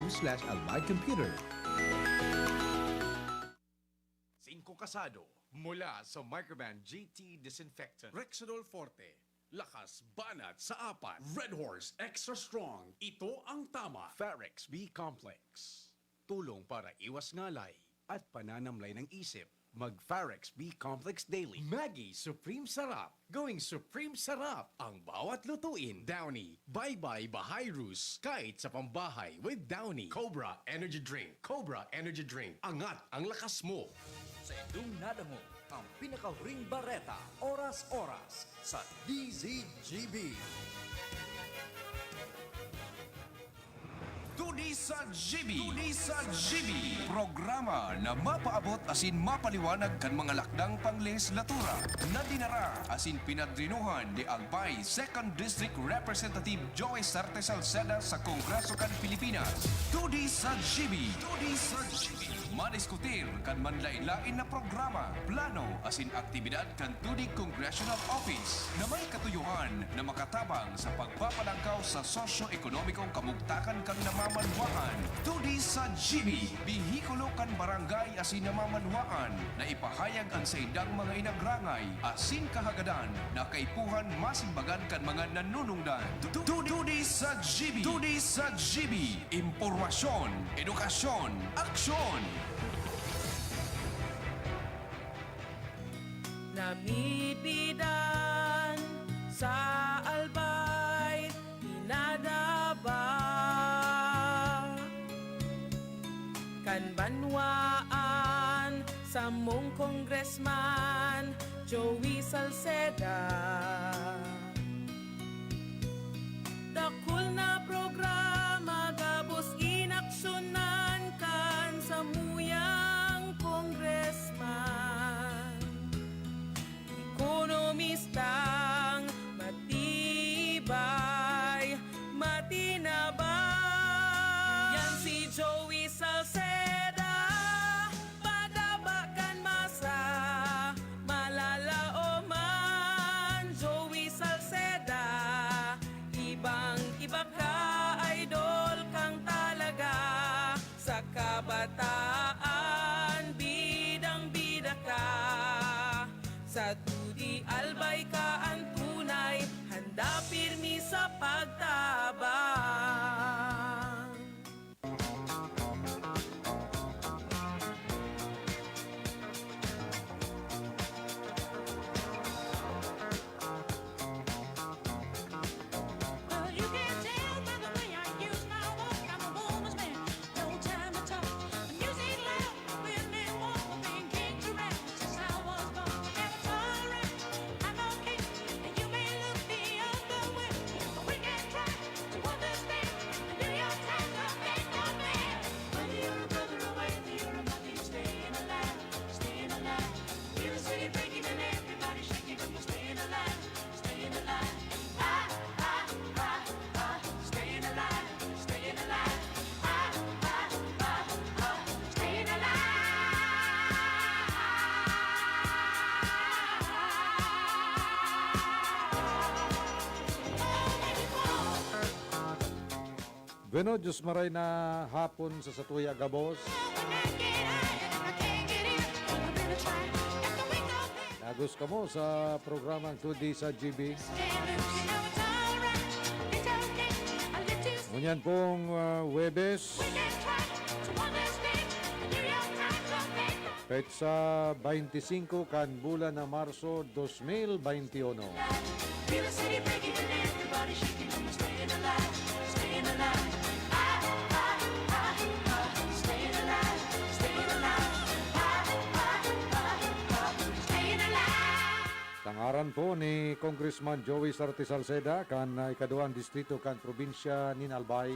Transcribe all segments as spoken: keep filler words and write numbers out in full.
slash Albay Computer. Cinco Casado, mula sa Microban G T Disinfectant, Rexidol Forte, lakas banat sa apat, Red Horse Extra Strong, ito ang tama, Farex B Complex, tulong para iwas ngalay at pananamlay ng isip. Mag Farex B Complex Daily. Maggi Supreme Sarap. Going Supreme Sarap ang bawat lutuin. Downy. Bye-bye Bahay Rus. Kahit sa pambahay with Downy. Cobra Energy Drink. Cobra Energy Drink. Angat ang lakas mo. Sa indong nadangog ang pinakahuring bareta, oras-oras, sa D Z G B. Tudi sa G B. Tudi sa G B. Programa na mapaabot asin mapaliwanag kan mga lakdang panglehislatura na dinara asin pinadrinuhan ni Albay Second District Representative Joey Sarte Salceda sa Kongreso kan Pilipinas. Tudi sa G B. Tudi sa G B. Madiskutir kan manlain-lain na programa, plano asin aktibidad kan Tudi Congressional Office na may katuyohan na makatabang sa pagpapalangkaw sa sosyo-ekonomikong kamugtakan kan namamanwaan. Tudi sa G B, behikulo kan barangay asin namamanwaan na ipahayag an saindang mga inagrangay asin kahagadan na kaipuhan masimbagan kan mga nanunungdan. Tu-, tu-, Tudi sa G B! Tudi sa G B! Impormasyon, edukasyon, aksyon! Namidbidan sa Albay, pinadaba kan banwaan samong Congressman Joey Salceda. Dakul na programa gabos inaksyonan kan samuyang congressman. Ekonomistang matibay, matinabang. Yan si Joey Salceda, padaba kan masa, malalaoman. Joey Salceda, ibang-iba ka, idol kang talaga. Sa kabataan, bidang-bida ka. Sa Tudi Albay ka an tunay, handa pirmi sa pagtabang. Well, you can tell by the way I use my walk, I'm a woman's man. No time to talk. The music loud, women walk, been king to rap since I was born. Never tolerant, I'm okay. And you may look the other way, but we can try to understand the New York Times of fake man. Whether you're a brother or whether you're a mother, you're staying alive, staying alive. Feel the city breaking and everybody shaking, but you're staying alive, staying alive. Ah, ah, ah, staying alive, staying alive. Ah, ah, ah, ah, staying alive. Oh, baby, oh. Bueno, Diyos maray na hapon sa satuya gabos. Nagos kamo sa programang Tudi sa G B. Ngunyan pong, ah, Huwebes, petsa baynti singko kan bulan na Marso, dos mil baynti uno. Feel the city breaking and everybody shaking, I'm staying alive, staying alive. Ah, ah, ah, staying alive, staying alive. Ah, ah, ah, ah, staying alive. Sa ngaran po ni Congressman Joey Sarte Salceda, kan, ah, ikaduwang distrito kan probinsya nin Albay.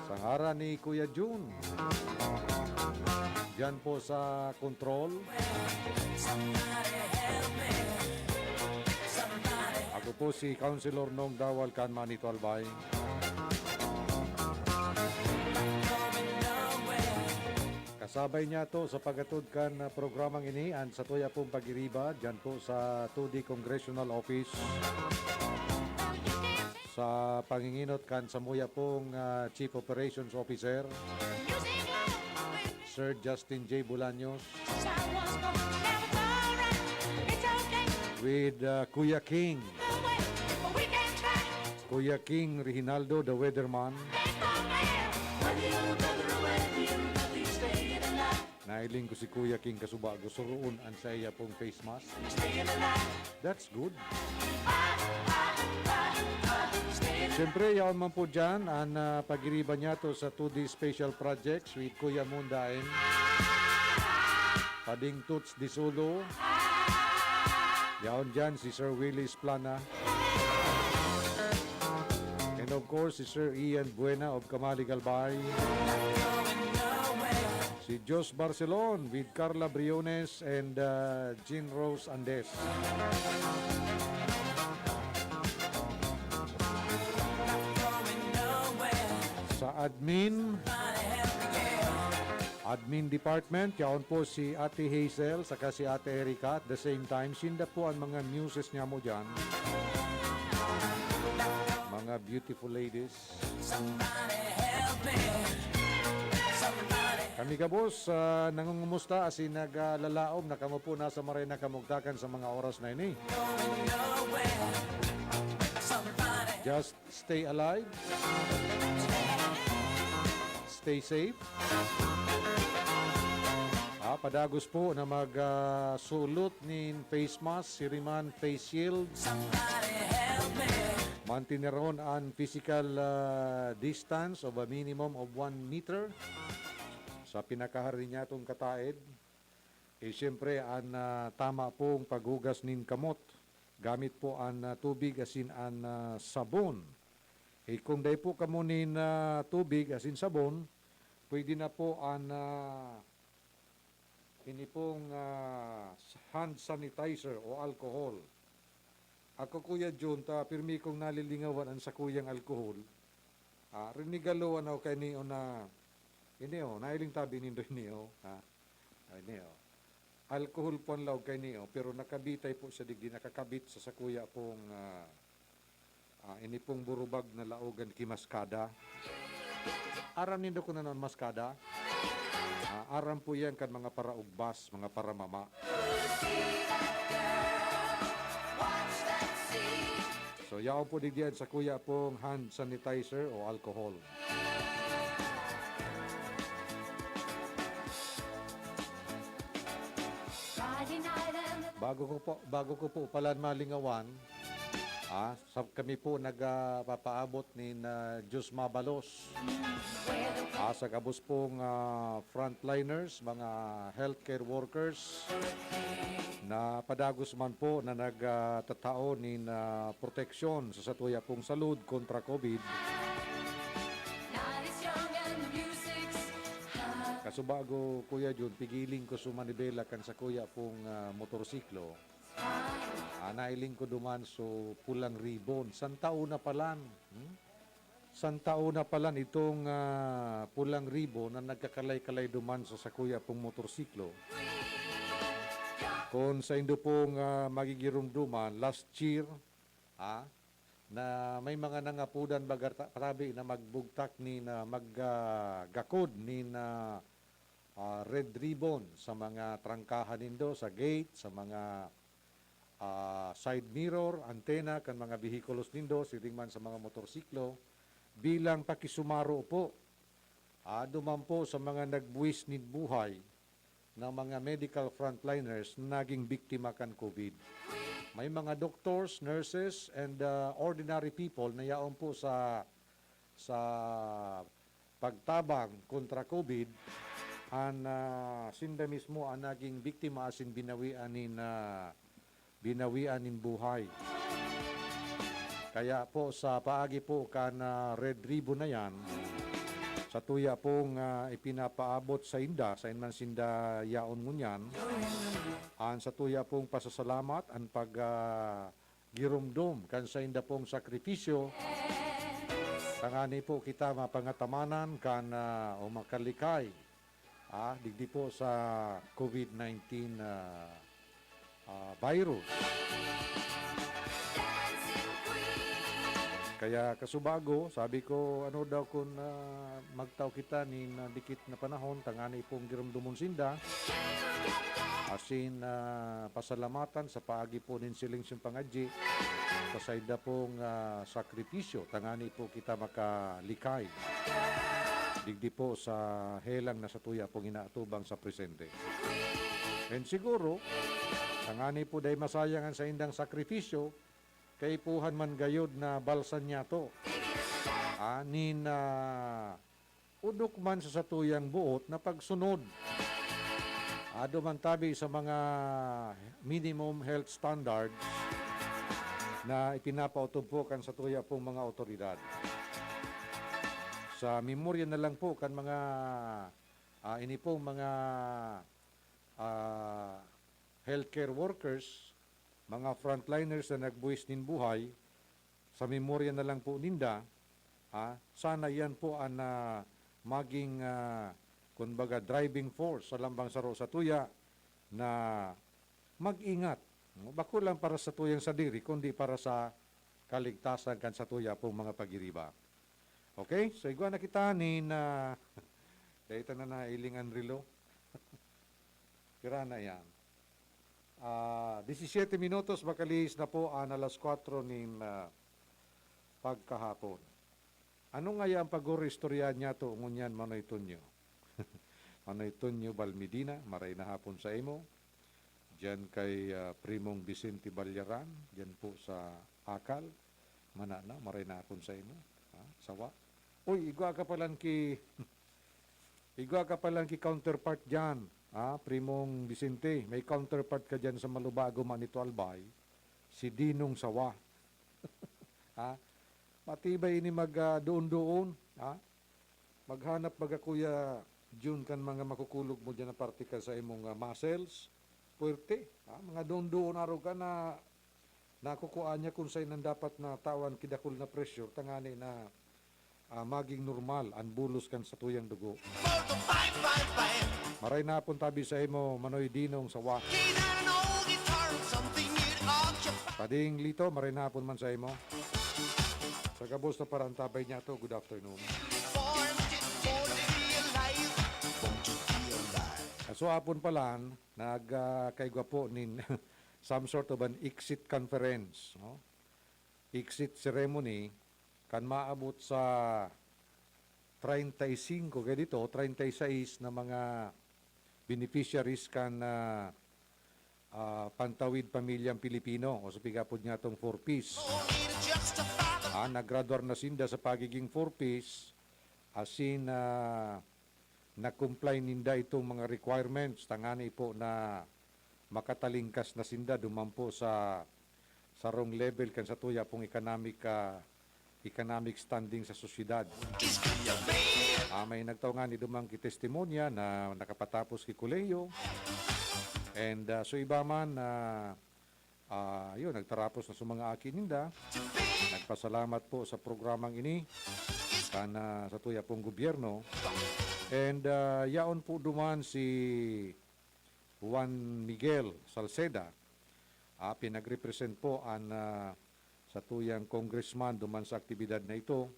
Sa ngaran ni Kuya Jun, diyan po sa control. Ako po si Councilor Nong Dawal kan Manito Albay. Kasabay niyato sa pag-atod kan, ah, programang ini, an satuya pong pagiriba, diyan po sa Tudi Congressional Office. Sa panginginot kan samuya pong, ah, Chief Operations Officer, Sir Justin J Bolaños, with, ah, Kuya King. Kuya King Reginaldo, the weatherman. Nahiling ko si Kuya King kasubago suroon an saiya pong face mask. That's good. Siyempre, yaon man po dyan an, ah, pagiriba niya to sa two D special projects with Kuya Mundain. Pading Toots Disulo. Yaon dyan si Sir Willis Plana. And of course, si Sir Ian Buena of Kamalig Albay. Si Jos Barcelon with Carla Briones and, uh, Jean Rose Andes. Sa admin, admin department, yaon po si Ate Hazel saka si Ate Erica. At the same time, sinda po ang mga muses niya mo dyan. Mga beautiful ladies. Kami gabos, ah, nangungumusta asin naglalaom na kamo po nasa maray na kamugtakan sa mga oras na ini. Just stay alive. Stay safe. Ah, padagos po na mag, ah, sulot nin face mask, siriman face shield. Mantineron an physical, ah, distance of a minimum of one meter sa pinakahari niyatong kataed. E, siyempre, an, ah, tama pong paghugas nin kamot. Gamit po an, ah, tubig asin an, ah, sabon. E, kung dai po kamo nin, ah, tubig asin sabon, pwede na po an, ah, ini pong, ah, hand sanitizer o alcohol. Ako, Kuya Jun, ta pirmi kong nalilingawan an sakuyang alcohol. Ah, rinigaloan ako kay Neo na, ini, oh, nahiling tabi nindo ini, oh, ha? Ay, ini, oh. Alcohol po ang laog kay Neo, pero nakabitay po siya digdi, nakakabit sa sakuya pong, ah, ah, ini pong burubag na laogan ki maskada. Aram nindo kung ano ang maskada? Ah, aram po yan kan mga paraugbas, mga paramama. So, yaon po digdi an sakuya pong hand sanitizer o alcohol. Bago ko po, bago ko po palan malingawan, ah, sa, kami po nagpapaabot nin, ah, Diyos mabalos. Ah, sa gabos pong, ah, frontliners, mga healthcare workers, na padagos man po na nag, ah, tatao nin, ah, proteksyon sa satuya pong salud kontra COVID. Kasubago, Kuya Jun, pigiling ko sumanibela kan sakuya pong, ah, motorsiklo. Ah, nailing ko duman so pulang ribbon. Santa Una palan. Hmm? Santa Una palan itong, ah, pulang ribbon na nagkakalay-kalay duman sa sakuya pong motorsiklo. Kung saindo pong, ah, magigiromdoman, last year, ah, na may mga nangapudan baga ta-, tabi na magbugtak ni na mag, ah, gakod ni na, ah, red ribbon sa mga trangkahan nindo, sa gate, sa mga, ah, side mirror, antena kan mga behikulos nindo, siring man sa mga motorsiklo, bilang pakisumaro po, ah, duman po sa mga nagbuwis nin buhay na mga medical frontliners na naging biktima kan COVID. May mga doctors, nurses, and, ah, ordinary people na yaon po sa, sa pagtabang kontra COVID, an, ah, sinda mismo an naging biktima asin binawian nin, ah, binawian nin buhay. Kaya po, sa paagi po kan, ah, Red Ribbon na yan, sa tuya pong, ah, ipinapaabot sa inda, sa man sinda yaon ngunyan, an sa tuya pong pasasalamat, an pag, ah, giromdom kan sainda pong sakripisyo, tangani po kita mapangatamanan kan, ah, o makalikay, ah, digdi po sa COVID nineteen, ah, ah, virus. Kaya kasubago, sabi ko, ano daw kun, ah, magtao kita nin, ah, dikit na panahon, tangani pong giromdomon sinda. Asin, ah, pasalamatan sa paagi po nin silensyong pangadyi, sa saida pong, ah, sakripisyo, tangani po kita makalikay. Digdi po sa helang na satuya pong inaatubang sa presente. And siguro, tangani po dai masayang an saindang sakripisyo, kaipuhan man gayod na balsan niyato. Ah, nin, ah, odok man sa satuyang boot na pagsunod. Ado man tabi sa mga minimum health standards na ipinapaotob po kan satuya pong mga awtoridad. Sa memorya na lang po kan mga, ah, ini pong mga, ah, healthcare workers, mga frontliners na nagbuhis nin buhay, sa memorya na lang po ninda, ha, sana iyan po an, ah, maging, ah, kumbaga, driving force sa lambang saro satuya na mag-ingat, no? Bako lang para sa tuyang sadiri, kundi para sa kaligtasan kan satuya pong mga pagiriba. Okay? So, igwa na kita nin, ah, dai ta na nailing an relo. Pira na yan? Ah, disisiete minutos, makalihis na po an alas kwatro nin, ah, pagkahapon. Ano ngaya an pag-oristorya niyato ngunyan, Manoy Tonyo? Manoy Tonyo Balmedina, maray na hapon sa imo. Diyan kay, ah, Primong Vicente Ballaran, diyan po sa Akal. Mananaw, maray na hapon sa imo. Ha? Sawa. Uy, igwa ka palan ki, igwa ka palan ki counterpart diyan. Ha? Primong Vicente, may counterpart ka diyan sa Malubago, Manito, Albay. Si Dinong Sawa. Ha? Matibay ini mag, ah, doon-doon. Ha? Maghanap baga, Kuya Jun, kan mga makukulog mo diyan na parte kan sa imong, ah, muscles. Puwerte, ah, mga doon-doon arog ka na nakukuha niya kung saan ang dapat na tawan kidakul na pressure, tangani na, ah, maging normal ang bulos kan satuyang dugo. Maray na hapon tabi sa imo, Manoy Dinong Sawa. Pading Lito, maray na hapon man sa imo. Sa gabos na parantabay niya to, good afternoon. Kaso hapon palan, nag, ah, kaigwa po nin some sort of an exit conference, no? Exit ceremony, kan maabot sa treinta y cinco, kaya dito, treinta y seis na mga beneficiaries kan, ah, ah, Pantawid Pamilyang Pilipino, o sa pigapod niya tong four Ps. Ah, naggraduar na sinda sa pagiging four Ps, asin, ah, na-comply ninda itong mga requirements, tangani po na makatalingkas na sinda duman po sa sarong level kan satuya pong economic, ah, economic standing sa sosyedad. Ah, may nagtao ngani duman ki testimonya na nakapatapos ki kolehiyo. And, ah, so iba man na, ah, yun, nagtarapos na sa mga aki ninda. Nagpasalamat po sa programang ini kan, ah, satuya pong gobyerno. And, ah, yaon po duman si Juan Miguel Salceda, ah, pinagrepresent po an, ah, satuyang congressman duman sa aktibidad na ito.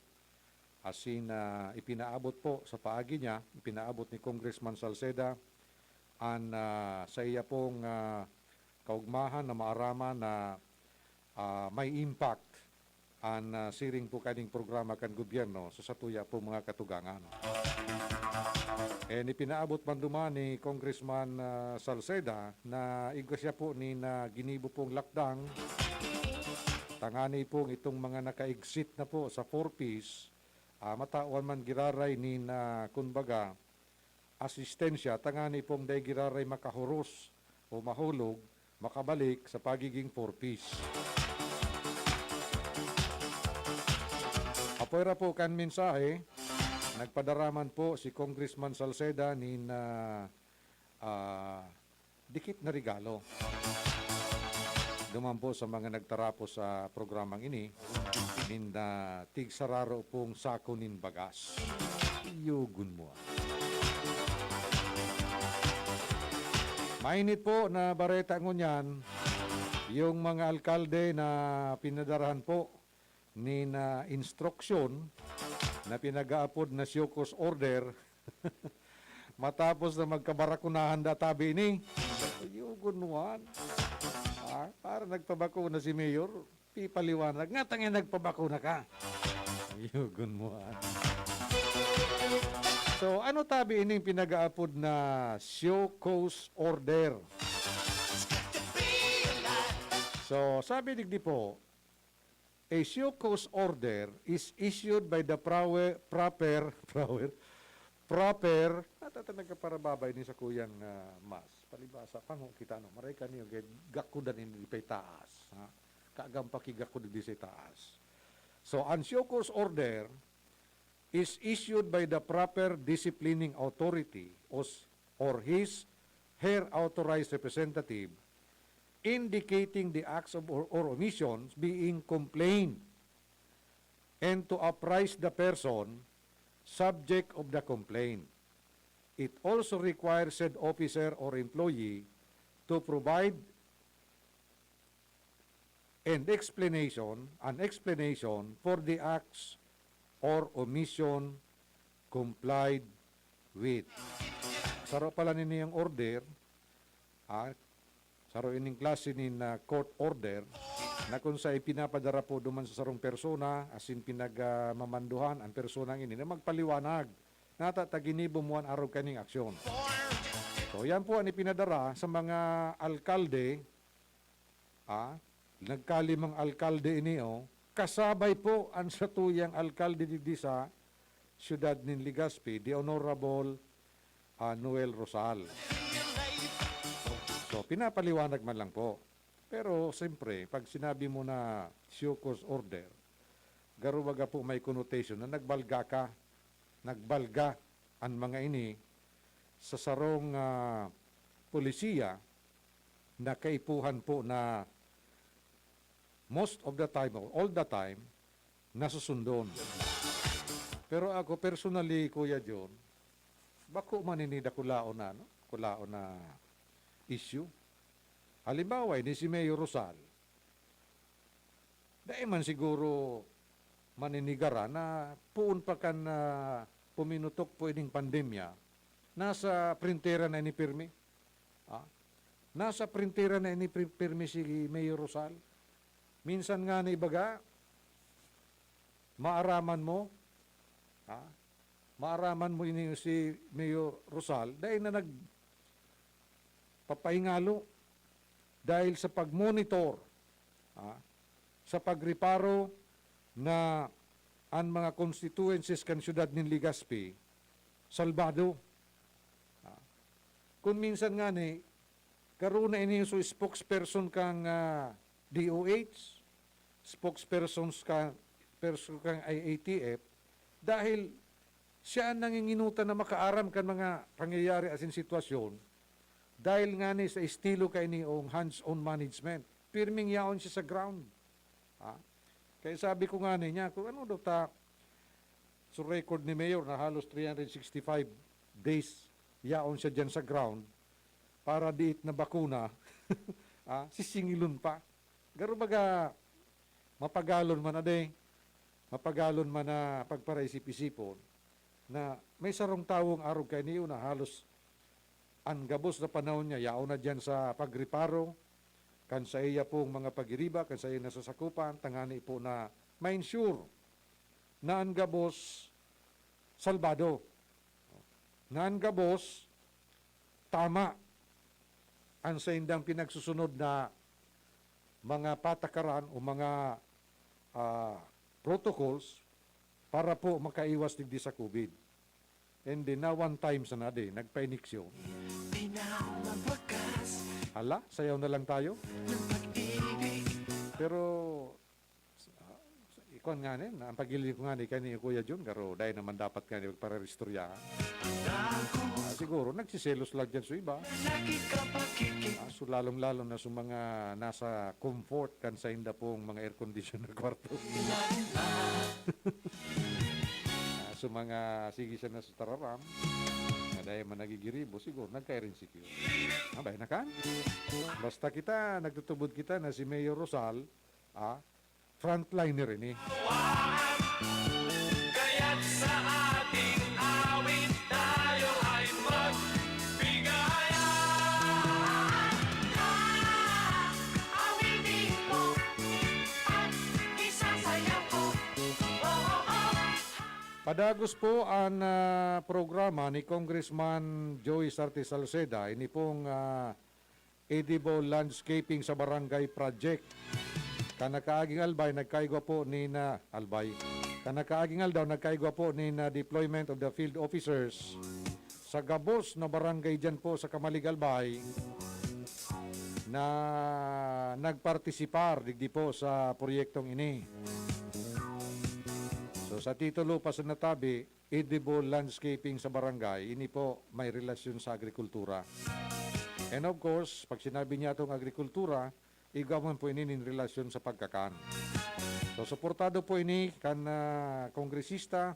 Asin, ah, ipinaabot po sa paagi niya, ipinaabot ni Congressman Salceda an, ah, saiya pong, ah, kaugmahan na maaraman na, ah, may impact an, ah, siring po kaning programa kan gobyerno sa satuya pong mga katugangan. And ipinaabot man duman ni Congressman, ah, Salceda na igwa siya po nin, ah, ginibo pong lakdang, tangani pong itong mga naka-exit na po sa four Ps, ah, matawan man giraray nin, ah, kumbaga, asistensya tangani pong dai giraray makahuros o mahulog, makabalik sa pagiging four Ps. Apwera po kan mensahe, nagpadara man po si Congressman Salceda nin, ah, ah, dikit na regalo duman po sa mga nagtarapos sa programang ini, nin, ah, tigsararo pong sako nin bagas. Iyogon mo, ah. Mainit po na bareta ngunyan, yung mga alkalde na pinadarahan po nin, ah, instruksyon na pinag-aapod na show cause order matapos na magkabarakunahan da tabi ini. Ayugon mo, an. Ah, para nagpabakuna si Mayor, pipaliwanag. Nga tangin nagpabakuna ka. Ayugon mo, an. So, ano tabi ining pinag-aapod na show cause order? So, sabi digdi po, a show cause order is issued by the prowe-, proper, proper, proper, at, at nagkaparababa ini sa kuyang, ah, mas. Palibasa, pango kita, no? Maray ka niyo, kay gakudan ini di pa itaas, ha? Kaagam pa ki gakod di sa itaas. So, an show cause order is issued by the proper disciplining authority or s-, or his, her authorized representative, indicating the acts of or, or omissions being complained, and to apprise the person subject of the complaint. It also requires said officer or employee to provide and explanation, an explanation for the acts or omission complied with. Saro pala nini ang order, ah, saro ining klase nin, ah, court order na kung sa ipinapadara po duman sa sarong persona, asin pinag, ah, mamanduhan ang personang ini na magpaliwanag. Nata ta ginibo mo an arog kaning aksyon. So, yan po ang ipinadara sa mga alkalde, ah, nagkalimang alkalde ini, oh. Kasabay po ang satuyang alkalde digdi sa siyudad nin Legazpi, the Honorable, ah, Noel Rosal. So, pinapaliwanag man lang po. Pero, siyempre, pag sinabi mo na show cause order, garo baga po may connotation na nagbalga ka, nagbalga an mga ini sa sarong, ah, polisiya na kaipuhan po na most of the time or all the time, nasusundon. Pero ako, personally, Kuya John, bako man ini dakulaon na, ano, dakulaon na issue. Halimbawa, ini si Mayor Rosal, dai man siguro maninigaran na poon pa kan, ah, puminutok po ining pandemya, nasa printera na ini pirmi. Ah, nasa printera na ini pri-, pirmi si Mayor Rosal. Minsan ngani baga, maaraman mo, ah, maaraman mo ini si Mayor Rosal, dai na nagpapahingalo dahil sa pag-monitor, ah, sa pagreparo na an mga constituencies kan siyudad nin Legazpi salbado. Ah, kun minsan ngani, garo na ini so spokesperson kan, ah, D O H, spokespersons ka, person kan I A T F, dahil siya an nanginginutan na makaaram kan mga pangyayari asin sitwasyon, dahil ngani sa estilo kaini ong hands-on management. Pirming yaon siya sa ground. Ah, kaya sabi ko ngani niya, kung ano daw ta, so record ni Mayor na halos three hundred sixty-five days yaon siya diyan sa ground para diit na bakuna, ah, sisingilon pa. Garo baga, mapagalon man ade, mapagalon man na pagparaisip-isipon, na may sarong tawong arog kaini na halos an gabos na panahon niya yaon na diyan sa pagreparo kan saiya pong mga pagiriba, kan saiya nasasakupan, tangani po na ma-ensure na an gabos salbado, na an gabos tama an saindang pinagsusunod na mga patakaran o mga, ah, protocols para po makaiwas digdi sa COVID. And then, na one time sana di, nagpainiksyon. Pinakawakas Hala, sayaw na lang tayo. Ng pag-ibig. Pero, ah, ikuan nga ni, ang paghiling ko nga ni kani Kuya John, garo, dahil naman dapat nga ni magpararistoryahan. Ah, siguro, nagsiselos lang dyan sa iba. Nakikapagkikita. Ah, so, lalong-lalo na sa mga nasa comfort kan sainda pong mga air condition na kwarto. Ah, so, mga sige siya na sa tararam, na dahil man nagigiribo, siguro nagka-R N C Q. Ah, bay na kan? Basta kita, nagtutubod kita na si Mayor Rosal, ah, frontliner ini. Kaya't sa ating awit tayo ay magbigay. Awitin mo at isasayaw ko. Oh, oh, oh. Padagos po an, ah, programa ni Congressman Joey Sarte Salceda, ini pong, ah, edible landscaping sa barangay project. Kan nakaaging albay, nagkaigwa po ni na, albay. Kan nakaaging aldaw, nagkaigwa po ni na deployment of the field officers sa gabos na barangay dyan po sa Camalig, Albay na nagpartisipar digdi po sa proyektong ini. So, sa titulo pa sa natabi, edible landscaping sa barangay, ini po may relasyon sa agrikultura. And of course, pag sinabi niya itong agrikultura, igwa man po ini nin relasyon sa pagkakan. So, suportado po ini kan, ah, kongresista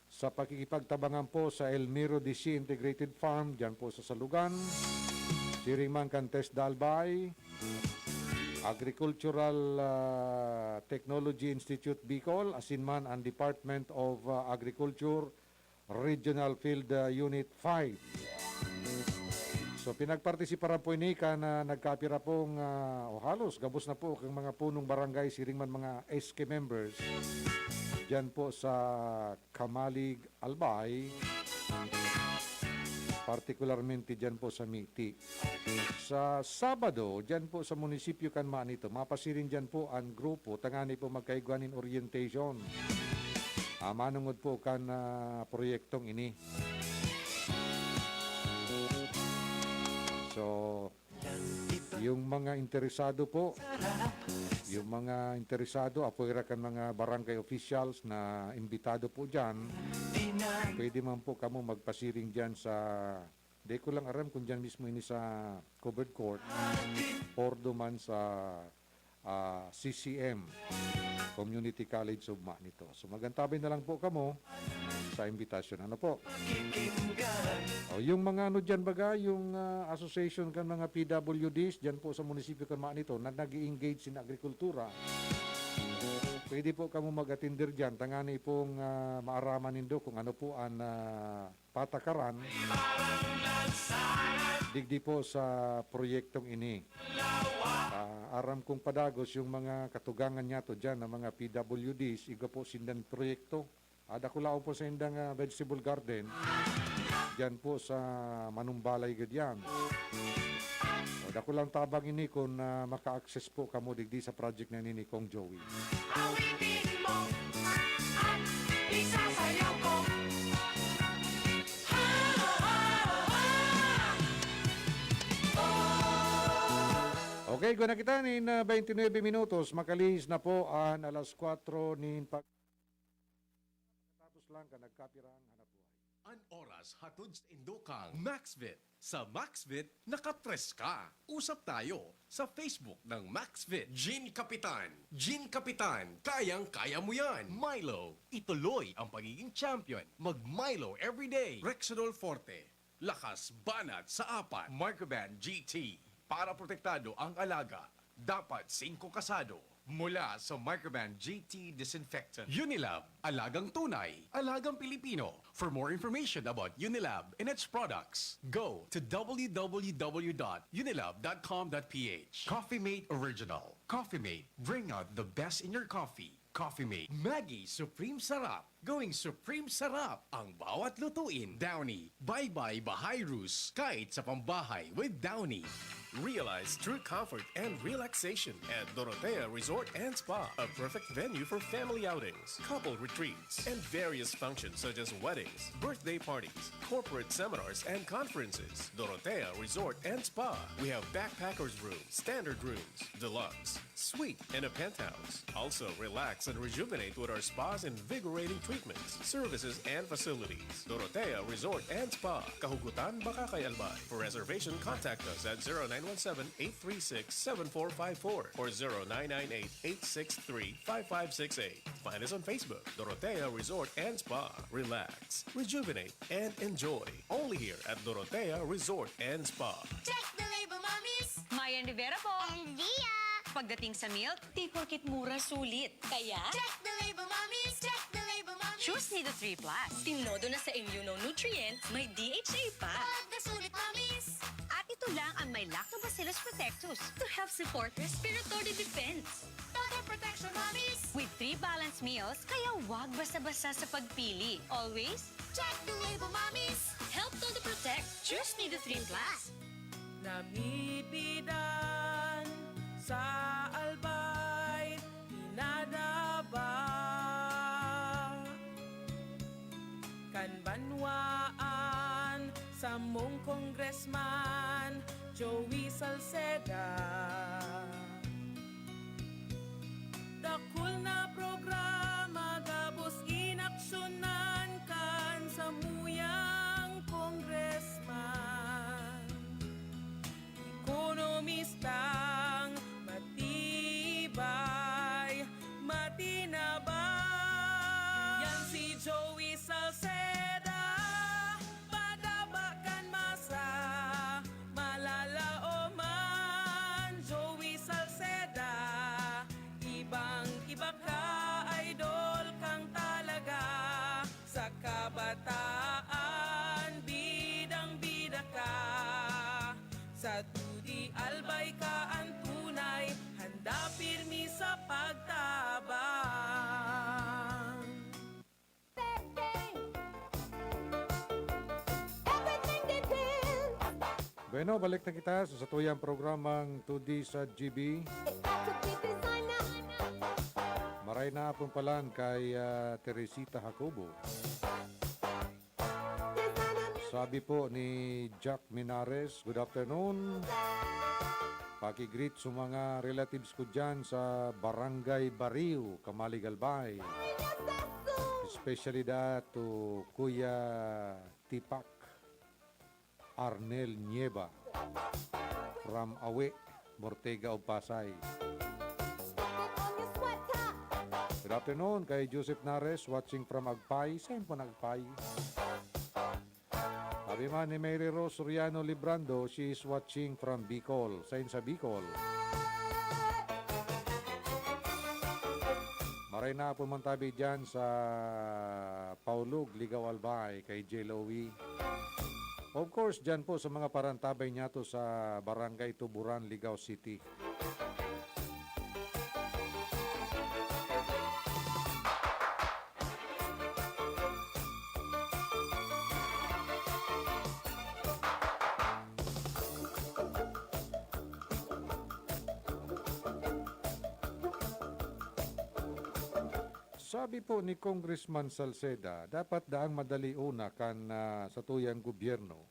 sa pakikipagtabangan po sa El Miro D C Integrated Farm, dyan po sa Salugan. Siring man kan TESDA Albay, Agricultural, ah, Technology Institute Bicol, asin man ang Department of, ah, Agriculture Regional Field, ah, Unit five. So, pinagpartisiparan po ini kan, ah, nagkapira pong, ah, o halos gabos na po kang mga punong barangay, siring man mga S K members, dyan po sa Camalig, Albay, partikularmente dyan po sa Miti. Sa Sabado, dyan po sa munisipyo kan Manito, mapasiring dyan po ang grupo tangani po magkaigwa nin orientation. Ah, manungod po kan, ah, proyektong ini. So, yung mga interesado po, yung mga interesado, apoy ra kan mga barangay officials na imbitado po dyan, pwede man po kamo magpasiring dyan sa, di ko lang aram kung dyan mismo ini sa covered court or duman sa, ah, C C M, Community College of Manito. So, magantabay na lang po kamo sa imbitasyon. Ano po? O, yung mga ano dyan baga, yung, ah, association kan mga P W Ds dyan po sa munisipyo kan Manito na nag-i-engage sin agrikultura, pwede po kamo mag-attender dyan. Tangani pong, ah, maaraman nindo kung ano po ang, ah, patakaran digdi po sa proyektong ini. Ah, aram kong padagos yung mga katugangan niyato dyan, ang mga P W Ds, igwa po sindan proyekto. Ah, dakulaon po sa indang, ah, vegetable garden. Diyan po sa Manumbalay gud yan. O, dakulang tabang ini kung, ah, maka-access po kamo digdi sa project na ini ni Kong Joey. Awitin mo at isasayaw ko. Ha, ha, ha. Oh. Okay, guna kita nin, ah, twenty-nine minutos, makalihis na po an alas kwatro nin pag-, tapos lang ka nagkapirang hanap buhay. An oras hatod sa indo kang Maxvit. Sa Maxvit, nakapreska. Usap tayo sa Facebook ng Maxvit. Gin Kapitan. Gin Kapitan, kayang-kaya mo yan. Milo, ituloy ang pagiging champion. Mag Milo everyday. Rexidol Forte, lakas banat sa apat. Microban G T, para protektado ang alaga. Dapat singko kasado. Mula sa Microban G T Disinfectant. Unilab, alagang tunay, alagang Pilipino. For more information about Unilab and its products, go to w w w dot unilab dot com dot p h. Coffee Mate Original. Coffee Mate, bring out the best in your coffee. Coffee Mate. Maggi Supreme Sarap. Going Supreme Sarap ang bawat lutuin. Downy. Bye-bye Bahay Rus kahit sa pambahay with Downy. Realize true comfort and relaxation at Dorotea Resort and Spa, a perfect venue for family outings, couple retreats, and various functions such as weddings, birthday parties, corporate seminars, and conferences. Dorotea Resort and Spa. We have backpackers room, standard rooms, deluxe, suite, and a penthouse. Also, relax and rejuvenate with our spa's invigorating treatments, services, and facilities. Dorotea Resort and Spa, Kahugutan, Bacacay, Albay. For reservation, contact us at zero nine one seven, eight three six, seven four five four or zero nine nine eight, eight six three, five five six eight. Find us on Facebook, Dorotea Resort and Spa. Relax, rejuvenate, and enjoy. Only here at Dorotea Resort and Spa. Check the label, mommies! Mayan Rivera po. And Lia! Pagdating sa milk, di porket mura, sulit. Kaya, check the label, mommies! Check the label, mommies! Choose Nido three plus. Tinodo na sa Immuno Nutrient, may D H A pa. Pag nasulit, mommies! At ito lang ang may Lactobacillus protectus to help support respiratory defense. Total protection, mommies! With three balanced meals, kaya wag basta-basta sa pagpili. Always, check the label, mommies! Help Todo Protect. Choose Nido three plus. Namibidan sa Albay, pinadaba kan banwaan samong Congressman Joey Salceda. Dakul na programa gabos inaksyonan kan samuyang congressman. Ekonomistang matibay, matinabang. Yan si Joey Salceda, padaba kan masa, malalaoman. Joey Salceda, ibang-iba ka, idol kang talaga. Sa kabataan, bidang-bida ka. Sa T D Albay ka an tunay, handa pirmi sa pagtabang. Everything they build. Bueno, balik na kita sa satuyang programang Two D sa G B. It got to be designer. Maray na apon palan kay, ah, Teresita Jacobo. Designer. Sabi po ni Jack Minares, "Good afternoon. Paki-greet sa mga relatives ko dyan sa Barangay Bariw, Camalig, Albay. Ay, nasaso. Especially that to Kuya Tipak." Arnel Nieva from Awe, Mortega of Pasay. Good afternoon kay Joseph Nares, watching from Agpay. Sain po na Agpay? Sabi man ni Mary Rose Soriano Librando, she is watching from Bicol. Sain sa Bicol? Maray na po man tabi dyan sa Paulog, Ligaw, Albay, kay J L O E. Of course, dyan po sa mga parantabay niyato sa Barangay Tuburan, Ligao City. Sabi po ni Congressman Salceda, dapat daang madali una kan, ah, satuyang gobyerno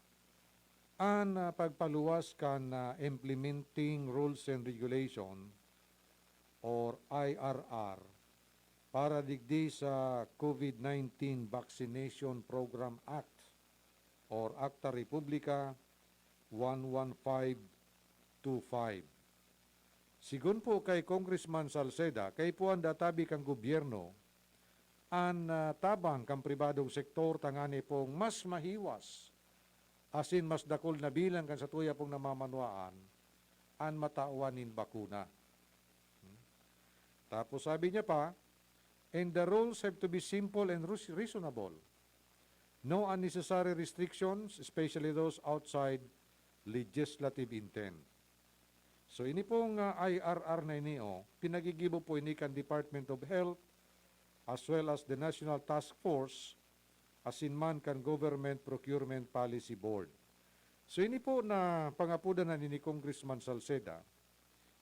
an, ah, pagpaluwas kan, ah, Implementing Rules and Regulation or I R R para digdi sa COVID nineteen Vaccination Program Act or Akta Republika one one five two five. Sigon po kay Congressman Salceda, kaipuhan da tabi kan gobyerno an, ah, tabang kan pribadong sektor tangani pong mas mahiwas asin mas dakul na bilang kan satuya pong namamanwaan an matawan nin bakuna. Hmm. Tapos sabi niya pa, "And the rules have to be simple and res-, reasonable. No unnecessary restrictions, especially those outside legislative intent." So, ini pong, ah, I R R na ini, oh, pinagigibo po ini kan Department of Health as well as the National Task Force asin man kan Government Procurement Policy Board. So, ini po na pangapodan na ni Congressman Salceda,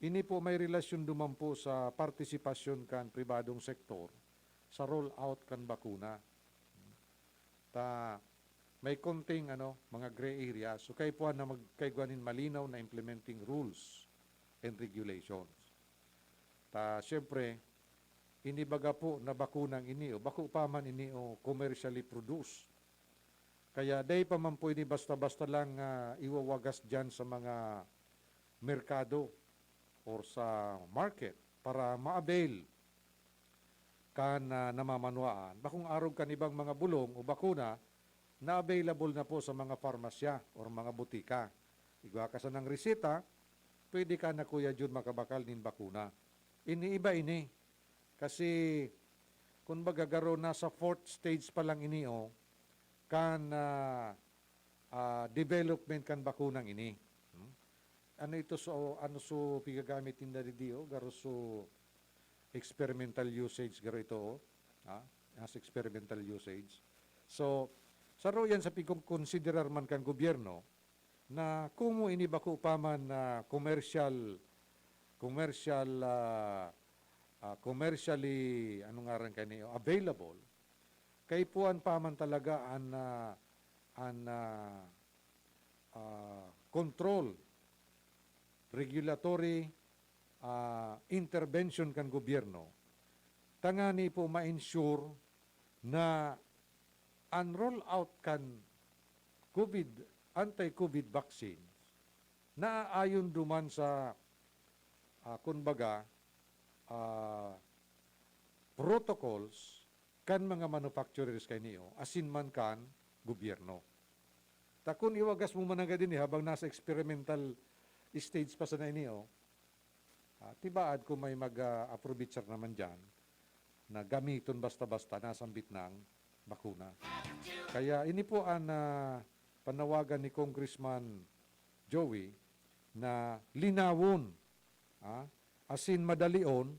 ini po may relasyon duman po sa partisipasyon kan pribadong sektor sa rollout kan bakuna. Ta may konting, ano, mga gray area. So, kaipuhan na magkaigwa nin malinaw na implementing rules and regulations. Ta, siyempre, ini baga po na bakunang ini, o bako pa man ini, o commercially produced. Kaya dai pa man po ini basta-basta lang, ah, iwawagas diyan sa mga merkado or sa market para ma-avail kan, ah, namamanwaan. Bakong arog kan ibang mga bulong o bakuna na available na po sa mga parmasya or mga butika. Igwa ka sanang reseta, pwede ka na, Kuya Jun, makabakal nin bakuna. Ini iba ini. Kasi, kun baga, garo nasa fourth stage pa lang ini, oh, kan, ah, ah, development kan bakunang ini. Hmm? Ano ito so, ano so pigagamit ninda digdi, oh? Garo so experimental usage, garo ito, oh. Ha? As experimental usage. So, saro yan sa pigkonkonsiderar man kan gobyerno na komo ini bako pa man na commercial, commercial, ah, ah, commercially, ano ngaran kani, available, kaipuhan pa man talaga an, ah, an, ah, ah, control, regulatory, ah, intervention kan gobyerno, tangani po ma-ensure na an rollout kan COVID, anti-COVID vaccines, naaayon duman sa, ah, kun baga, ah, protocols kan mga manufacturers kaini, asin man kan gobyerno. Ta kun iwagas mo man nanggad ini habang nasa experimental stage pa sana ini, oh, ah, tibaad kung may mag, ah, aprobitsar naman diyan na gamiton basta-basta nasambit ng bakuna. Kaya ini po ang, ah, panawagan ni Congressman Joey na linawon, ah, asin madalion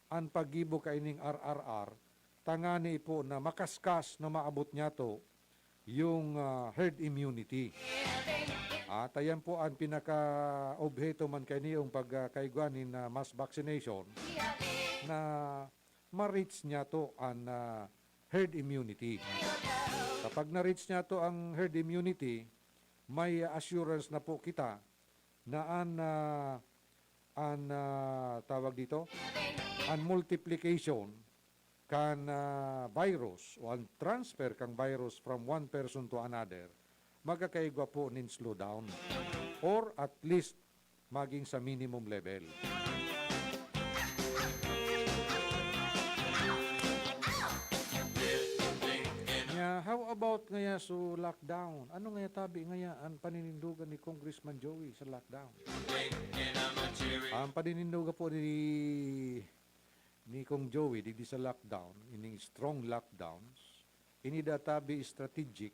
an paggibo kaining R R R, tangani po na makaskas na maabot niyato yung, ah, herd immunity. At ayan po ang pinaka-obheto man kaini, yung pag, ah, kaigwa nin, ah, mass vaccination, na ma-reach niyato an, ah, herd immunity. Kapag na-reach niyato ang herd immunity, may assurance na po kita na an, ah, an, ah, tawag dito, an multiplication kan, ah, virus o an transfer kan virus from one person to another, magkakaigwa po nin slowdown or at least maging sa minimum level. Nya, how about ngaya so lockdown? Ano ngaya tabi ngaya an paninindogan ni Congressman Joey sa lockdown? Ang paninindogan po ni, ni Kong Joey digdi sa lockdown, ining strong lockdowns, ini da tabi strategic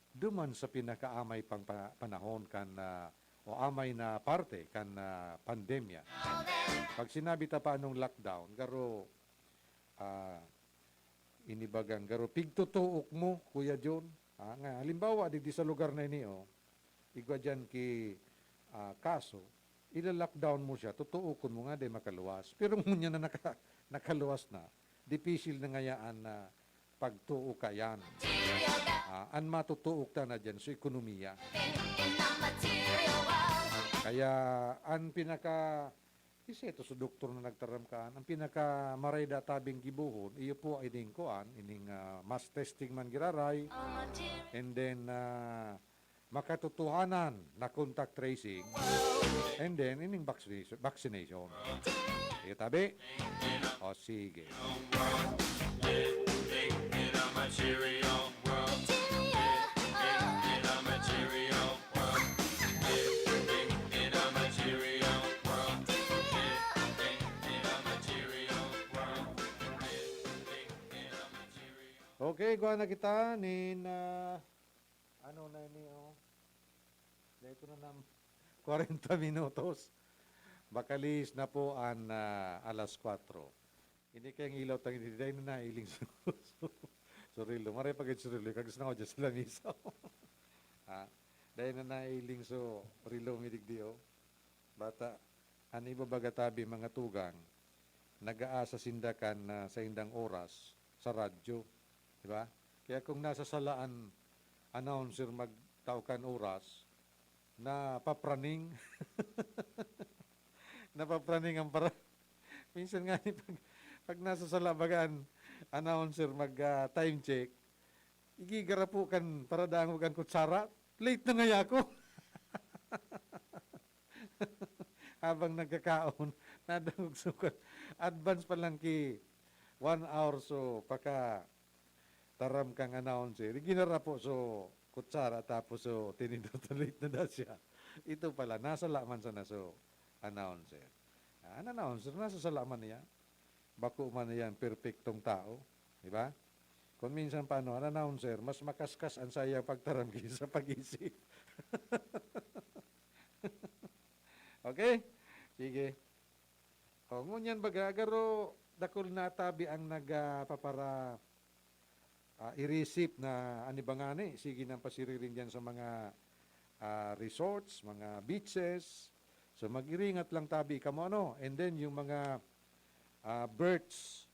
duman sa pinakaamay pang pa-, panahon kan, ah, o amay na parte kan, ah, pandemya. Pag sinabi ta pa anong lockdown, garo, ah, inibagang garo, pigtutuok mo, Kuya John. Ah, nga, halimbawa, digdi sa lugar na ini, oh, igwa diyan ki, ah, kaso, ila-lockdown mo siya, tutuokon mo nga, di makaluwas. Pero ngunyan na naka-, nakaluwas na, dipisil na ngayaan na pagtuokayan. Ah, an matutuok ta na diyan, so ekonomiya. Kaya, an pinaka, isa ito sa doktor na nagtaram kaan, ang pinaka maray da tabing gibohon, iyo po ining kuan, ining, ah, mass testing man giraray, and then, ah, makatotohanan na contact tracing, and then ining vaccination, vaccination. Iyo tabi? O, sige. Okay, kuha na kita nin, ah, ano na ini, oh. Dahil ko na nam-, kwarenta minutos. Bakalis na po an, ah, alas kwatro. Ini kayang ilaw tang ini, dahil na nailing su-, su-, surilo. Maray pa gid surilo, kagus na ako dyan sa lamisa. Ah, dahil na nailing su-, rilo mi digdi, oh. Bata, an iba baga tabi, mga tugang, nag-aasa sinda kan, ah, saindang oras sa radyo, di ba? Kaya kung nasa sala an announcer magtao kan oras, napapraning. Napapraning ang para-, minsan nga ni pag, pag nasa sala baga an announcer mag, ah, time check, igigara po kan paradangog an kutsara, late na ngaya ako. Habang nagkakaon, nadangog sukat. Advance pa lang ki one hour, so paka taram kang announcer. Ginara po so kutsara, tapos so tinidor, late na daw siya. Ito pala, nasa laman sana so announcer. Ah, an announcer, nasa sala man niya. Bako man niya ang perpektong tao, di ba? Kung minsan pa, ano, an announcer, mas makaskas ang sayang pagtaram kaysa pag-isip. Okay? Sige. O, ngunyan baga, garo, dakul na tabi ang nagpapara-, ah, irisip na ani ba ngani, sige nang pasiriring diyan sa mga, ah, resorts, mga beaches. So, mag-iringat lang tabi kamo, ano? And then, yung mga, ah, berths,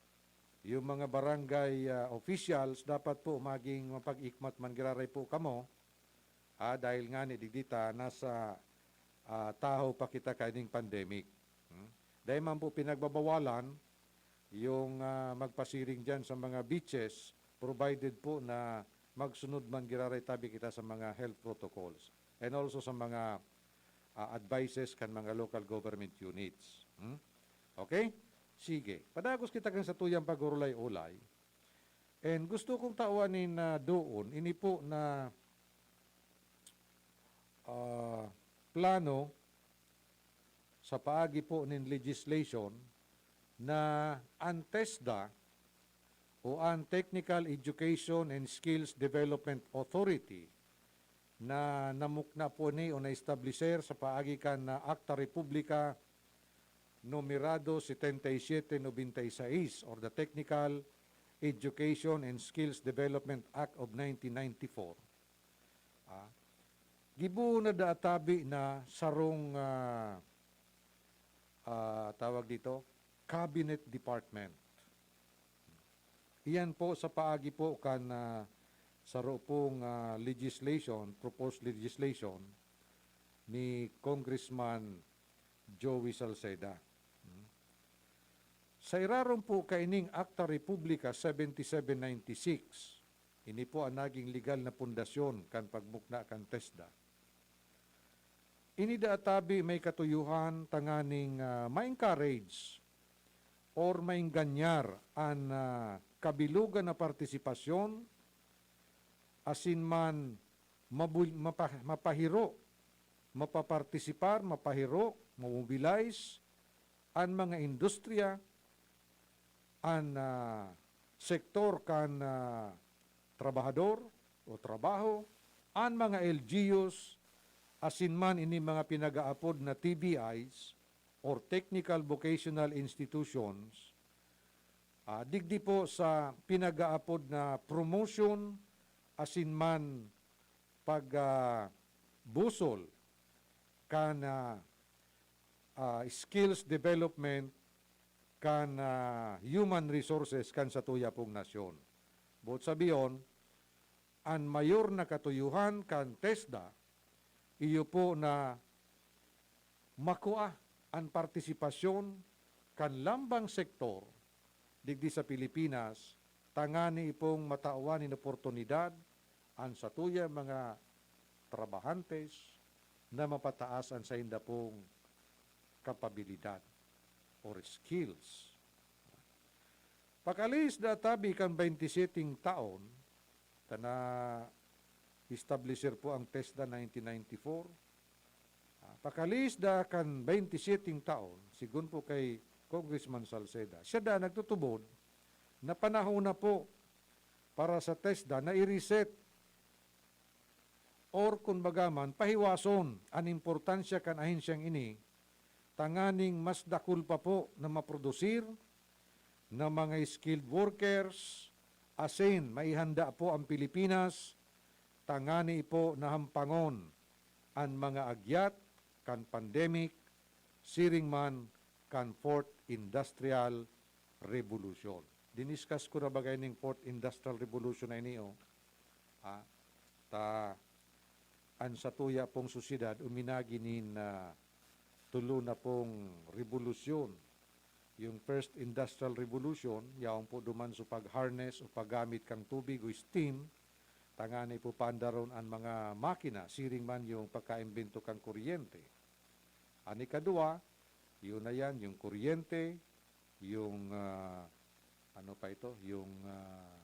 yung mga barangay, ah, officials, dapat po maging mapag-ikmat man giraray po kamo. Ah, dahil ngani digdi ta nasa, ah, tahaw pa kita kaining pandemic. Hmm? Dai man po pinagbabawalan yung, ah, magpasiring diyan sa mga beaches, provided po na magsunod man giraray tabi kita sa mga health protocols and also sa mga, ah, advices kan mga local government units. Hmm? Okay? Sige. Padagos kita kan satuyang pag-urulay-ulay. And gusto kong tawan nin, ah, doon, ini po na, ah, plano sa paagi po nin legislation na an TESDA o an Technical Education and Skills Development Authority na namukna po ni o na-establisher sa paagi kan, ah, Akta Republika numerado setenta y siete noventa y seis or the Technical Education and Skills Development Act of nineteen ninety-four. Ah, gibohon na daa tabi na sarong, ah, ah, tawag dito, cabinet department. Iyan po sa paagi po kan, ah, saro pong, ah, legislation, proposed legislation ni Congressman Joey Salceda. Hmm. Sa irarom po kaining Akta Republika seventy-seven ninety-six, ini po ang naging legal na pundasyon kan pagmukna kan TESDA. Ini daa tabi may katuyuhan tanganing, ah, ma-encourage or maenganyar an, ah, kabilugan na partisipasyon asin man mabul-, mapa-, mapahiro, mapapartisipar, mapahiro, mamobilize an mga industriya, an, ah, sektor kan, ah, trabahador o trabaho, an mga L G Us, asin man ini mga pinag-aapod na T V Is or Technical Vocational Institutions, ah, digdi po sa pinag-aapod na promotion asin man pag, ah, busol kan, ah, ah, skills development kan, ah, human resources kan satuya pong nasyon. Boot sabihon, an mayor na katuyuhan kan TESDA, iyo po na makua an partisipasyon kan lambang sektor digdi sa Pilipinas, tangani pong matawan nin oportunidad an satuyang mga trabahantes na mapataas an sainda pong kapabilidad or skills. Pakalihis da tabi kan baynte seteng taon, ta na-establisher po ang TESDA nineteen ninety-four. Ah, pakalihis da kan baynte seteng taon, sigon po kay Congressman Salceda, siya da nagtutubod na panahon na po para sa TESDA na i-reset or kun baga man, pahiwason an importansya kan ahensyang ini tanganing mas dakul pa po na maprodusir na mga skilled workers, asin maihanda po ang Pilipinas tangani po na hampangon an mga agyat kan pandemic, siring man kan Fourth Industrial Revolution. Diniskas ko na bagay ning Fourth Industrial Revolution na ini, oh. Ah, ta, an satuya pong sosyedad uminagi nin, ah, tulo na pong rebolusyon. Yung First Industrial Revolution, yaon po duman sa pag-harness o paggamit kan tubig o steam, tangani po paandaron an mga makina, siring man yung pagkaimbento kan kuryente. An ikadwa, yun na yan, yung kuryente, yung, ah, ano pa ito, yung, ah,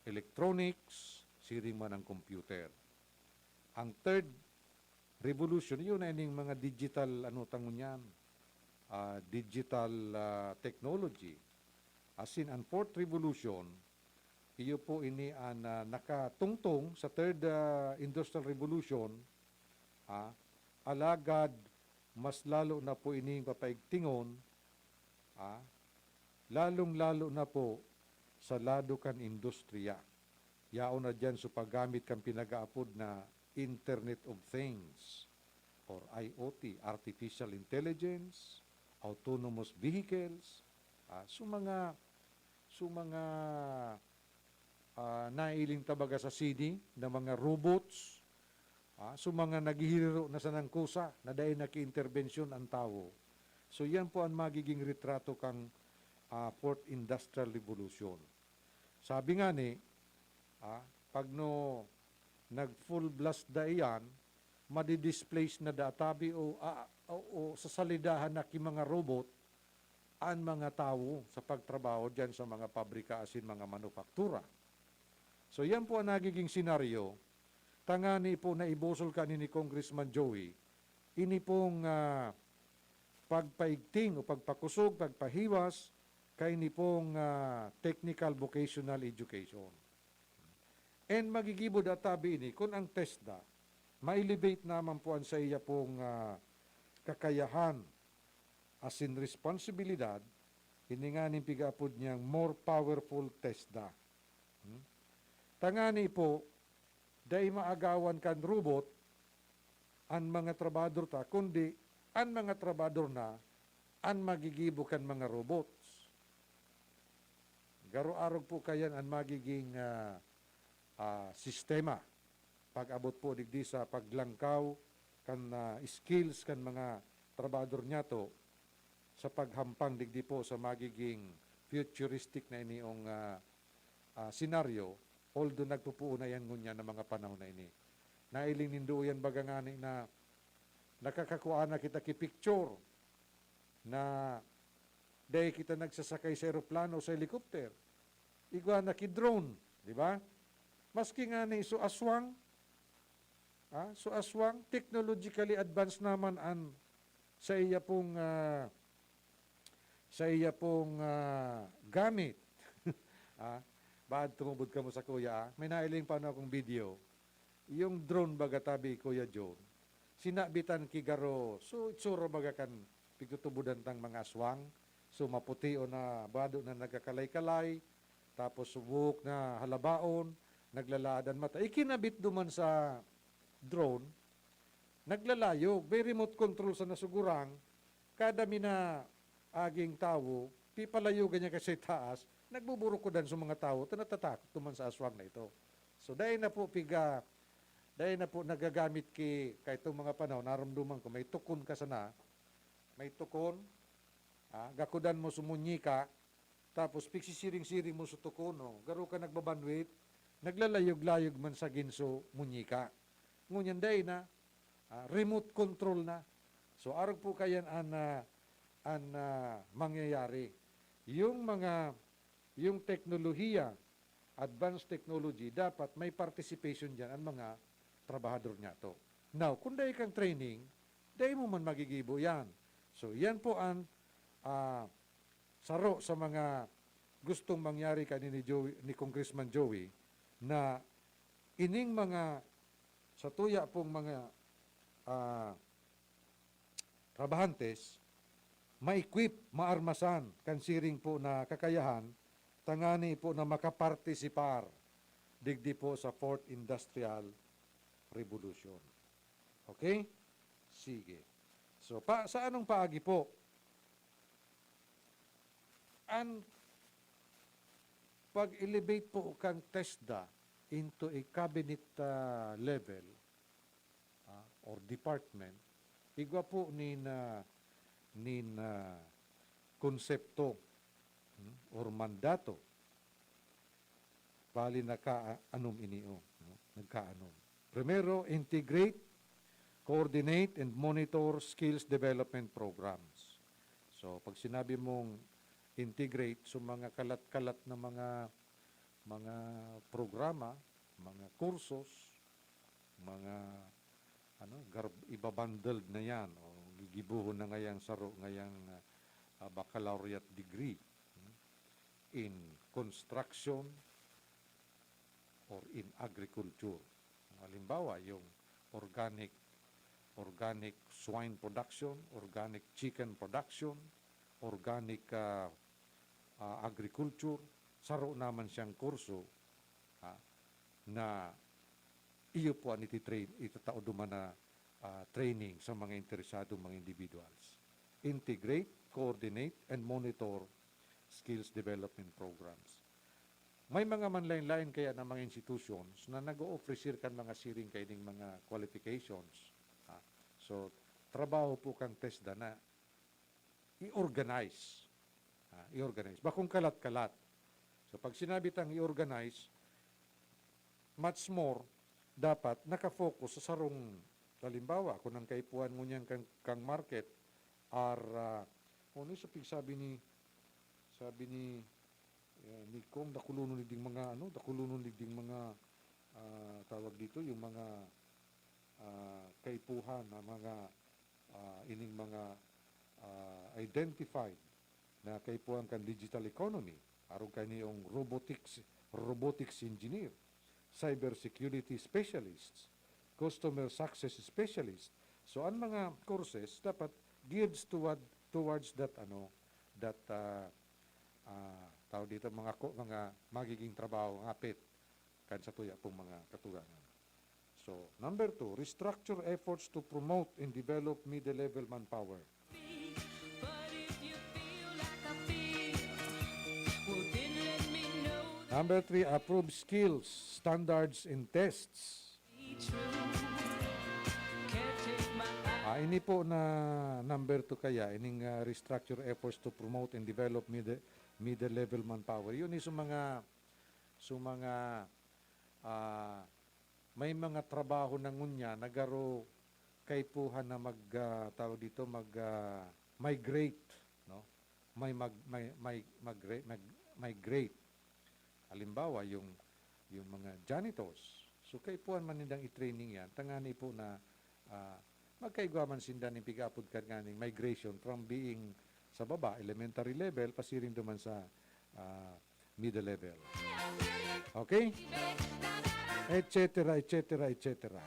electronics, siring man ang computer. Ang third revolution, yun na ining mga digital, ano, ta ngunyan, ah, digital, ah, technology. As in, ang fourth revolution, iyo po ini an, ah, nakatungtong sa third, ah, industrial revolution, ah, alagad mas lalo na po ining papaigtingon, ah, lalong-lalo na po sa lado kan industriya. Yaon na diyan sa paggamit kan pinag-aapod na Internet of Things or I O T, artificial intelligence, autonomous vehicles, ah, so mga, so mga, ah, nailing tabaga sa sini na mga robots, ah, so mga naghihiriro na sanang kusa na dai nakiinterbensyon ang tawo. So yan po ang magiging retrato kang, ah, fourth industrial revolution. Sabi nga ni, ah, pag no nag full blast da iyan, madidisplace na da tabi o, ah, o, o sasalidahan na ki mga robot an mga tawo sa pagtrabaho diyan sa mga pabrika asin mga manufaktura. So yan po ang nagiging senaryo. Tangani po na ibusol ka ni, ni Congressman Joey, ini pong, ah, pagpaigting o pagpakusog, pagpahiwas kaini pong, ah, technical vocational education. And magigibo da tabi ini kun ang TESDA ma-elevate naman po an saiya pong, ah, kakayahan asin responsibilidad, ini nganing pigaapod niyang more powerful TESDA. Hmm? Tangani po, dai maagawan kan robot an mga trabahador ta, kundi an mga trabahador na an magigibo kan mga robots. Garo arog po kayan an magiging, ah, ah, sistema pag-abot po digdi sa paglangkaw kan, ah, skills kan mga trabahador niyato sa paghampang digdi po sa magiging futuristic na iniong, ah, ah, senaryo, although nagpupuon na yan ngunyan na mga panahon na ini. Nailing nindo yan baga ngani na nakakakua na kita ki picture na dai kita nagsasakay sa eroplano o sa helicopter. Igwa na ki drone, di ba? Maski ngani so aswang, ah, so aswang, technologically advanced naman an sa iya pong, ah, sa iya pong, ah, gamit. Ah, baad tumubod kamo sa kuya, ah. May nailing pa ano akong video. Yung drone baga tabi, Kuya John, sinabitan ki garo, so itsura baga kan pigtutubodan tang mga aswang. So maputi o na bado na nagkakalay-kalay, tapos buhok na halabaon, naglalaad an mata. Ikinabit duman sa drone, naglalayog. May remote control sa nasugurang, kada mina aging tawo, pipalayogan niya kasi taas, nagbuburukodan sa mga tawo, ta natatakot duman sa aswang na ito. So, dai na po piga, dai na po nagagamit ki, kaitong mga panahon, narumduman ko, may tukon ka sana, may tukon, ah, gakudan mo sumunyika, tapos pigsisiring-siring mo sa tukon, no? Garo ka nagbabanwit, naglalayog-layog man sa ginso, munyika. Ngunyan dai na, ah, remote control na. So, arog po kayan an, ah, an, ah, mangyayari. Yung mga, yung teknolohiya, advanced technology, dapat may participation diyan ang mga trabahador niyato. Now, kung dai kang training, dai mo man magigibo yan. So, yan po ang, ah, saro sa mga gustong mangyari kani ni Joey, ni Congressman Joey, na ining mga, sa tuya pong mga, ah, trabahantes, ma-equip, maarmasan kan siring po na kakayahan, tangani po na makapartisipar digdi po sa fourth industrial revolution. Okay? Sige. So, pa, sa anong paagi po? An pag-elevate po kan TESDA into a cabinet, ah, level, ah, or department, igwa po nin, ah, nin, ah, konsepto, hmm, or mandato. Bali, nagkaanom ini, oh, no? Nagkaanom. Primero, integrate, coordinate, and monitor skills development programs. So, pag sinabi mong integrate, so mga kalat-kalat na mga, mga programa, mga kursos, mga, ano, gar-, ibabundled na yan o gigibohon na ngayang saro, ngayang, ah, ah, baccalaureate degree, hmm, in construction or in agriculture. Halimbawa, yung organic, organic swine production, organic chicken production, organic, ah, ah, agriculture, saro naman siyang kurso, ah, na iyo po an ititrain, itatao duman na, ah, training sa mga interesadong mga individuals. Integrate, coordinate, and monitor skills development programs. May mga manlain-lain kaya na mga institutions na nag-o-offer kan mga siring kaining mga qualifications. Ah, so, trabaho po kan TESDA na i-organize. Ah, i-organize. Bakong kalat-kalat. So, pag sinabi tang i-organize, much more, dapat nakafocus sa sarong, halimbawa, kung ang kaipuhan ngunyan kang, kang market are, ah, ano yung sabi ni, sabi ni, eh, ni Kong, dakulonon digding mga, ano, dakulonon digding mga, ah, tawag dito, yung mga, ah, kaipuhan na mga, ah, ining mga, ah, identified na kaipuhan kan digital economy, arog kaini yung robotics, robotics engineer, cyber security specialists, customer success specialist. So, ang mga courses dapat geared toward, towards that, ano, that, ah, ah, tawag dito, mga ko-, mga magiging trabaho, ngapit kan satuya pong mga katugangan. So, number two, restructure efforts to promote and develop middle-level manpower. Number three, approve skills, standards, and tests. Ah, ini po na number two kaya, ining, ah, restructure efforts to promote and develop mid-, middle-level manpower. Yun is yung mga, so mga, ah, may mga trabaho na ngunyan na garo kaipuhan na mag, ah, tawag dito, mag, ah, migrate, no? May mag-, may, may, magre-, mag-, migrate. Halimbawa, yung, yung mga janitors. So, kaipuhan man nindang i-training yan, tangani po na, ah, magkaigwa man sinda ning piga-apod kan nganing migration from being sa baba, elementary level, pasiring duman sa, ah, middle level. Okay? Et cetera, et cetera, et cetera.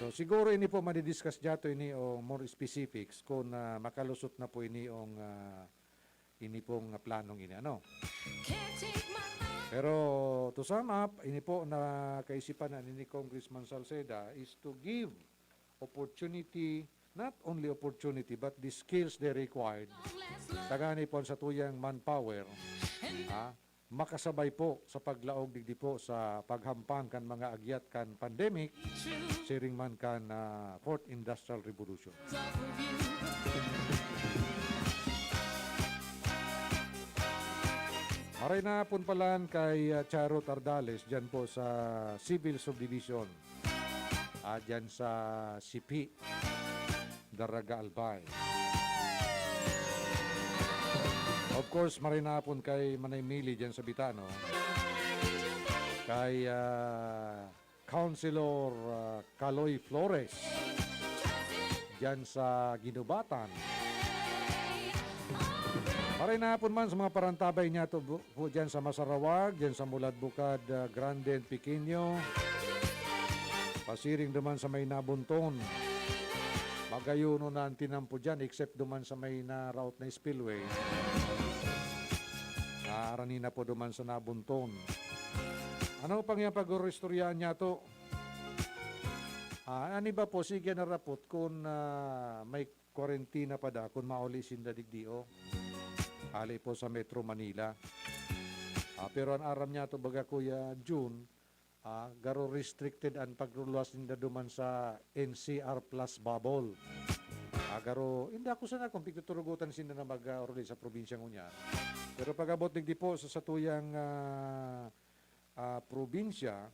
So, siguro ini po madi-discuss diyato ini o more specifics kung, ah, makalusot na po ini ong, ah, ini pong planong ini, ano? Pero to sum up, ini po na kaisipan na ni Congressman Salceda is to give opportunity, not only opportunity, but the skills they required. Tangani po ang satuyang manpower, ha? Makasabay po sa paglaog digdi po sa paghampang kan mga agyat kan pandemic, siring man kan, ah, fourth industrial revolution. Maray na hapon palan kay, ah, Charot Ardales, dyan po sa Civil Subdivision. Ah, dyan sa Sipi, Daraga, Albay. Of course, maray na hapon kay Manay Mili dyan sa Bitano. Kay, ah, Councilor, ah, Kaloy Flores dyan sa Guinobatan. Maray na hapon man sa mga parantabay niyato bu-, po dyan sa Masarawag, dyan sa Mulad Bukad, ah, Grande and Pequeño. Pasiring duman sa may Nabunton. Magayuno na ang tinampo dyan, except duman sa may naraot na spillway. Naarani na po duman sa Nabunton. Ano pang yan pag-uristoryaan niyato? Ah, an iba po, sige na rapot kung, ah, may kwarentina pa da, kung mauli sinda digdi, o. Hali po sa Metro Manila. Ah, pero an aram niyato, baga, Kuya Jun, ah, garo restricted an pagluluwas ninda duman sa N C R plus bubble. Ah, garo, hindi ako sana kung pigtuturugutan sinda na mag, ah, oruli sa probinsya ngunyan. Pero pag-abot digdi po sa satuyang, ah, ah, probinsya,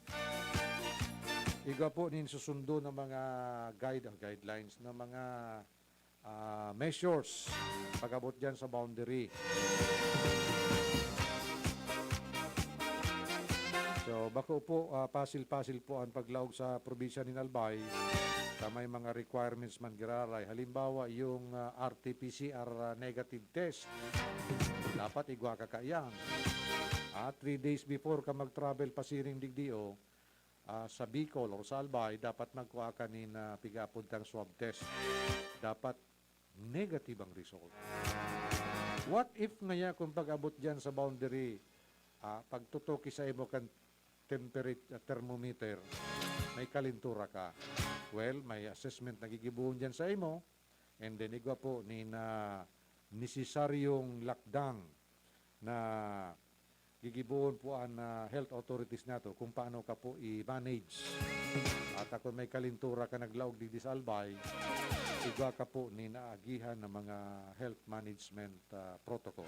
igwa po nin susundo na mga guide, ah, guidelines, na mga, ah, measures pag-abot dyan sa boundary. So, bako po, ah, pasil-pasil po ang paglaog sa probinsya nin Albay sa may mga requirements man giraray. Halimbawa, yung, ah, R T P C R, ah, negative test. Dapat igwa ka kaiyan. Ah, three days before ka mag-travel pasiring digdi, o, ah, sa Bicol or sa Albay, dapat magkua ka nin, ah, pigaapod kang swab test. Dapat negative ang result. What if ngaya kung pag-abot diyan sa boundary, ah, pagtutuki sa imo kan temperat-, ah, thermometer, may kalintura ka? Well, may assessment na gigibohon diyan sa imo, and then igwa po nin nesesaryong lakdang na gigibohon po an, ah, health authorities nato kung paano ka po i-manage. At kung may kalintura ka naglaog digdi sa Albay, igwa ka po nin aagihan na mga health management, ah, protocol.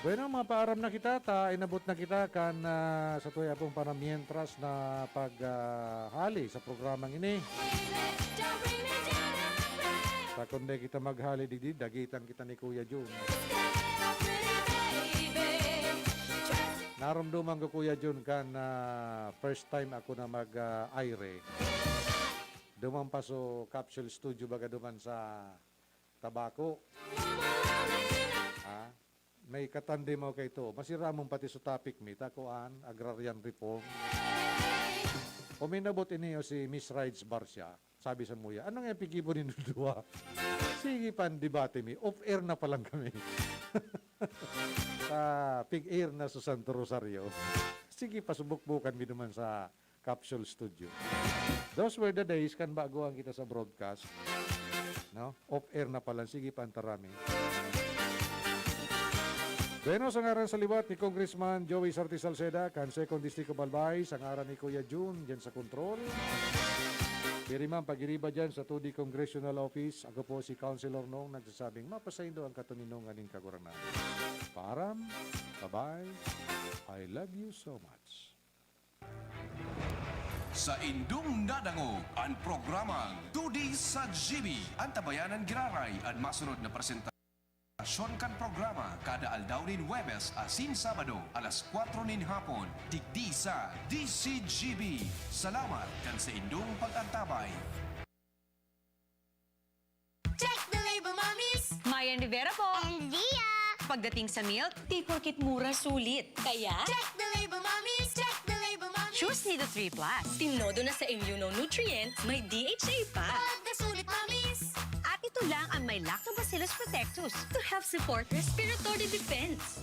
Bueno, mapaaram na kita, ta inabot na kita kan, ah, sa tuya pong para mientras na pag, ah, hali sa programang ini. Sa kundi kita maghali digdi, dagitan kita ni Kuya Jun. Naromdoman ko, Kuya Jun, kan, ah, first time ako na mag, ah, aire. Duman pa so capsule studio baga duman sa Tabaco. Ah, may katandem ako kaito. Masiramon pati sa topic mi, ta kuan, agrarian reform. Uminabot ini o si Miss Rides Barcia. Sabi sa muya, "Ano nga pigibo nindo duwa?" Sige pa ang debate mi. Off-air na palan kami. Sa pig-air na sa Santo Rosario. Sige pa, subukbukan mi duman sa Capsule Studio. Those were the days kan bago ang kita sa broadcast. No? Off-air na palan. Sige pa ang tarami. Bueno, sa ngaran sa liwat ni Congressman Joey Sarte Salceda, kan Second District of Albay, sa ngaran ni Kuya Jun, dyan sa control. Piriman pagiriba dyan sa two D Congressional Office. Ako po si Councilor Nong, nagsasabing mapasaindo ang katoninongan nin Kagurangnan. Paaram, bye-bye, I love you so much. Sa indong nadangog an programang Two D sa G B, an tabayanan giraray an masunod na presentasyon kan programa kada aldaw nin Huwebes asin Sabado, alas kwatro nin hapon, digdi sa D C G B. Salamat kan sa indong pag-antabay. Check the label, mommies! Mayan Rivera po! And Zia! Pagdating sa milk, di porket mura, sulit. Kaya, check the label, mommies! Check the label, mommies! Choose Nido three plus. Tinodo na sa immunonutrient, may D H A pa. Pagkasulit, mommies! At ito lang ang may Lactobacillus protectus to help support respiratory defense.